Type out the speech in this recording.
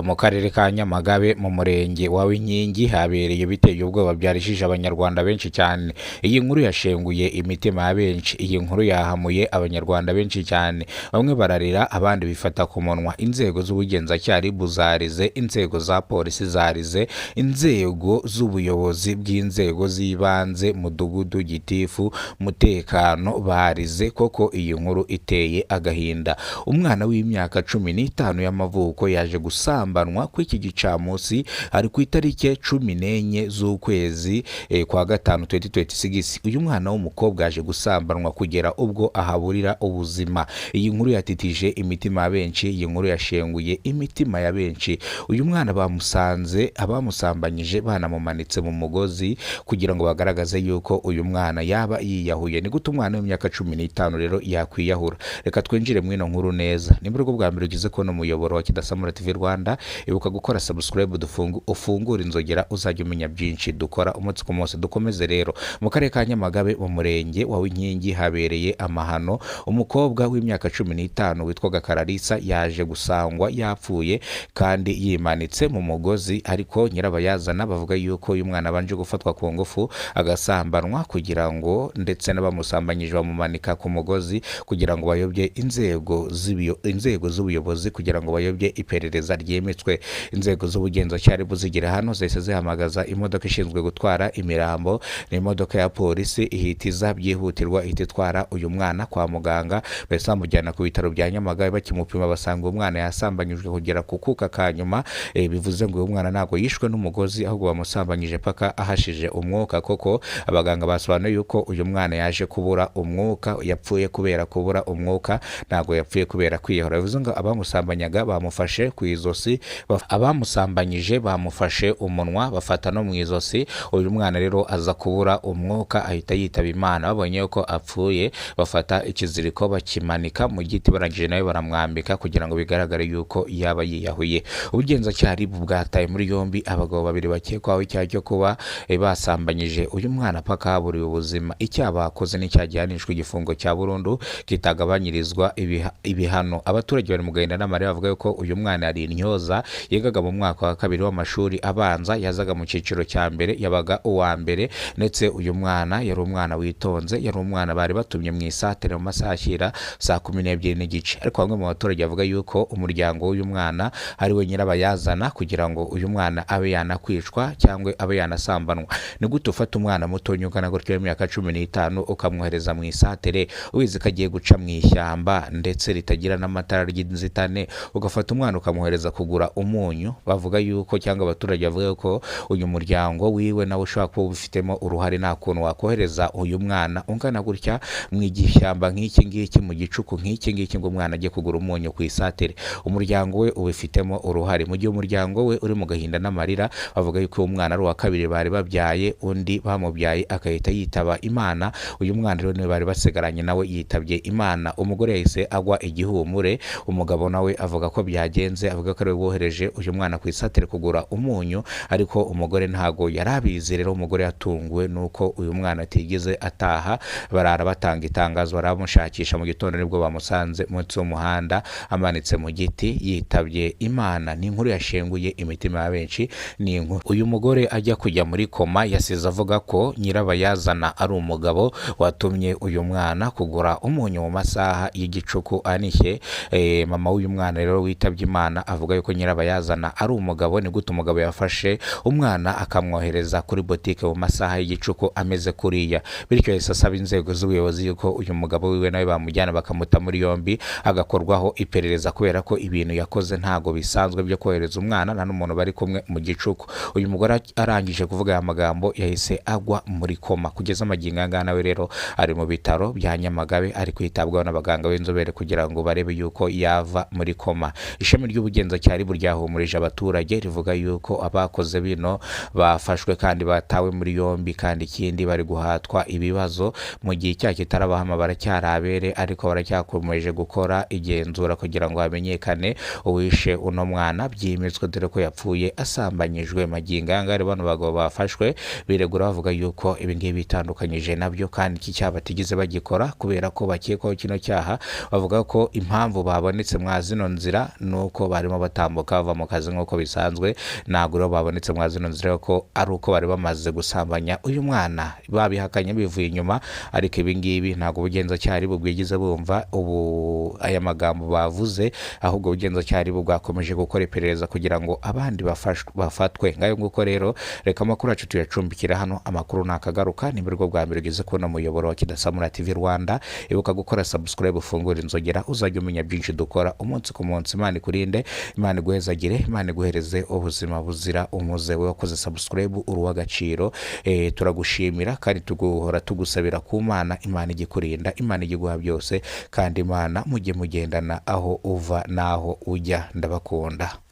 Mu karere ka Nyamagabe mu murenge wa Winkingi habereye biteye ubwoba byarishije abanyarwanda benshi cyane. Iyi nkuru yashenguye imitima ya benshi, iyi nkuru yahamuye abanyarwanda benshi cyane. Bamwe bararira abandi bifata ku munwa. Inzego z'ubugenzacyaha RIB zarize, inzego za polisi zarize, inzego z'ubuyobozi bw'inzego z'ibanze, mudugudu, gitifu, mutekano barize koko iyi nkuru iteye agahinda. Umwana w'imyaka 15 y'amavuko yaje gusambanwa ku iki gicamunsi ari ku itariki 14 z'ukwezi kwa gatanu 2026. Uyu mwana w'umukobwa yaje gusambanwa kugera ubwo ahaburira ubuzima. Iyi nkuru yatitije imitima ya benshi, iyi nkuru yashenguye imitima ya benshi. Uyu mwana bamusanze abamusambanyije banamumanitse mu mugozi kugira ngo bagaragaze yuko uyu mwana yaba yiyahuye. Ni gute umwana w'imyaka 15 rero yakwiyahura? Reka twinjire muri ino nkuru neza. Nimba aribwo bwa mbere ugize kubona umuyoboro wa Kidasamura TV Rwanda, ibuka gukora subscribe, ufungure inzogera uzajya umenya byinshi dukora umunsi ku munsi. Dukomeze rero. Mu karere ka Nyamagabe mu murenge wa Winkingi habereye amahano. Umukobwa w'imyaka 15 witwaga Kararisa yaje gusangwa yapfuye kandi yimanitse mu mugozi, ariko nyirabayazana bavuga yuko uyu mwana abanje gufatwa ku ngufu agasambanwa kugira ngo ndetse n'abamusambanyije bamumanika ku mugozi kugira ngo bayobye inzego z'ubuyobozi kugira ngo bayobye iperereza ryemetswe. Inzego z'ubugenzacyaha RIB zigera hano zahise zihamagaza imodoka ishinzwe gutwara imirambo, ni imodoka ya polisi ihita iza byihutirwa ihita itwara uyu mwana kwa muganga. Bahise bamujyana ku bitaro bya Nyamagabe, bakimupima basanga uwo mwana yasambanyijwe kugera ku kuka ka nyuma. Bivuze ngo uyu mwana ntabwo yishwe n'umugozi ahubwo bamusambanyije paka ahashije umwuka. Koko abaganga basobanuye yuko uyu mwana yaje kubura umwuka, yapfuye kubera kubura umwuka, ntabwo yapfuye kubera kwiyahura. Bivuze ngo abamusambanyaga bamufashe ku izosi, abamusambanyije bamufashe umunwa bafata no mu izosi. Uyu mwana rero aza kubura umwuka ahita yitaba Imana. Babonye yuko apfuye bafata ikiziriko bakimanika mu giti, barangije nawe baramwambika kugira ngo bigaragare yuko yaba yiyahuye. Ubugenzacyaha RIB bwataye muri yombi abagabo babiri bakekwaho icyaha cyo kuba basambanyije uyu mwana paka haburiwe ubuzima. Icyaha bakoze n'icyaha gihanishwa igifungo cya burundu kitagabanyirizwa ibihano. Abaturage bari mu gahinda n'amarira bavuga yuko uyu mwana yari intyoza, yigaga mu mwaka wa kabiri w'amashuri abanza, yazaga mu cyiciro cya mbere, yabaga uwa mbere, ndetse uyu mwana yari umwana witonze, yari umwana bari batumye mu isatere mu masaha ashyira saa 12:30. Ariko bamwe mu baturage bavuga yuko umuryango w'uyu mwana ari we nyirabayazana kugira ngo uyu mwana abe yanakwicwa cyangwa abe yanasambanwa. Ni gute ufata umwana muto ungana gutyo w'imyaka 15 ukamwohereza mu isatere ubizi ko agiye guca mu ishyamba ndetse ritagira n'amatara ry'inzitane, ugafata umwana ukamwohereza kugura umunyu? Bavuga yuko cyangwa abaturage bavuga ko uyu muryango wiwe nawe ushobora kuba ubifitemo uruhare. Nta kuntu wakohereza uyu mwana ungana gutya mu igishyamba nk'iki ngiki, mu gicuku nk'iki ngiki, ngo umwana ajye kugura umunyu ku isatere. Umuryango we ubifitemo uruhare. Mu gihe umuryango we uri mu gahinda n'amarira, bavuga yuko uwo mwana ari uwa kabiri bari babyaye, undi bamubyaye agahita yitaba Imana. Uyu mwana rero niwe bari basigaranye nawe yitabye Imana. Umugore yahise agwa igihumure, umugabo nawe avuga ko byagenze, avuga ko ariwe wohereje uyu mwana ku isatere kugura umunyu, ariko umugore ntago yari abizi. Rero umugore yatunguwe nuko uyu mwana atigeze ataha, barara batanga itangazo baramushakisha, mu gitondo nibwo bamusanze munsi y'umuhanda amanitse mu giti yitabye Imana. Ni inkuru yashenguye imitima ya benshi. Ni inkuru uyu mugore ajya kujya muri koma yasize avuga ko nyirabayazana ari umugabo watumye uyu mwana kugura umunyu mu masaha y'igicuku anishye. Mama w'uyu mwana rero witabye Imana avuga yuko nyirabayazana ari umugabo. Ni gute umugabo yafashe umwana akamwohereza kuri botike mu masaha y'igicuku ameze kuriya? Bityo yahise asaba inzego z'ubuyobozi yuko uyu mugabo wiwe nawe bamujyana bakamuta muri yombi agakorwaho iperereza, kubera ko ibintu yakoze ntago bisanzwe byo kohereza umwana nta n'umuntu bari kumwe mu gicuku. Uyu mugore arangije kuvuga aya magambo yahise agwa muri koma. Kugeza amagingo aya ngaya nawe rero ari mu bitaro bya Nyamagabe, ari kwitabwaho n'abaganga b'inzobere kugira ngo barebe yuko yava muri koma. Ishami ry'ubugenzacyaha RIB ryahumurije abaturage rivuga yuko abakoze bino bafashwe kandi batawe muri yombi, kandi ikindi bari guhatwa ibibazo mu gihe icyaha kitarabahama, baracyari abere, ariko baracyakomeje gukora igenzura kugira ngo hamenyekane uwishe uno mwana byimitswe, dore ko yapfuye asambanyijwe. Magingo aya ngaya bano bagabo bafashwe biregura bavuga yuko ibi ngibi bitandukanyije nabyo, kandi iki cyaha batigeze bagikora kubera ko bakekwaho kino cyaha. Bavuga ko impamvu babonetse mwa zino nzira ni uko barimo batanga batambuka bava mu kazi nk'uko bisanzwe. Ntabwo rero babonetse mwa zino nzira ko ari uko bari bamaze gusambanya uyu mwana. Babihakanye bivuye inyuma, ariko ibi ngibi ntabwo ubugenzacyaha ari bubwigize bumva ubu aya magambo bavuze, ahubwo ubugenzacyaha ari bwakomeje gukora iperereza kugira ngo abandi bafatwe. Ngayo nguko rero, reka amakuru yacu tuyacumbikira hano. Amakuru nakagaruka. Ni bwo bwa mbere ugeze kubona umuyoboro wa Kidasamura TV Rwanda, ibuka gukora subscribe, ufungure inzogera, uzajya umenya byinshi dukora umunsi ku munsi. Imana ikurinde, Imana iguhezagire, Imana iguhereze ubuzima buzira umuze. We wakoze subscribe, uri uw'agaciro. Turagushimira kandi tuguhora tugusabira ku Mana. Imana igikurinda, Imana iguha byose, kandi Imana mujye mugendana aho uva n'aho ujya. Ndabakunda.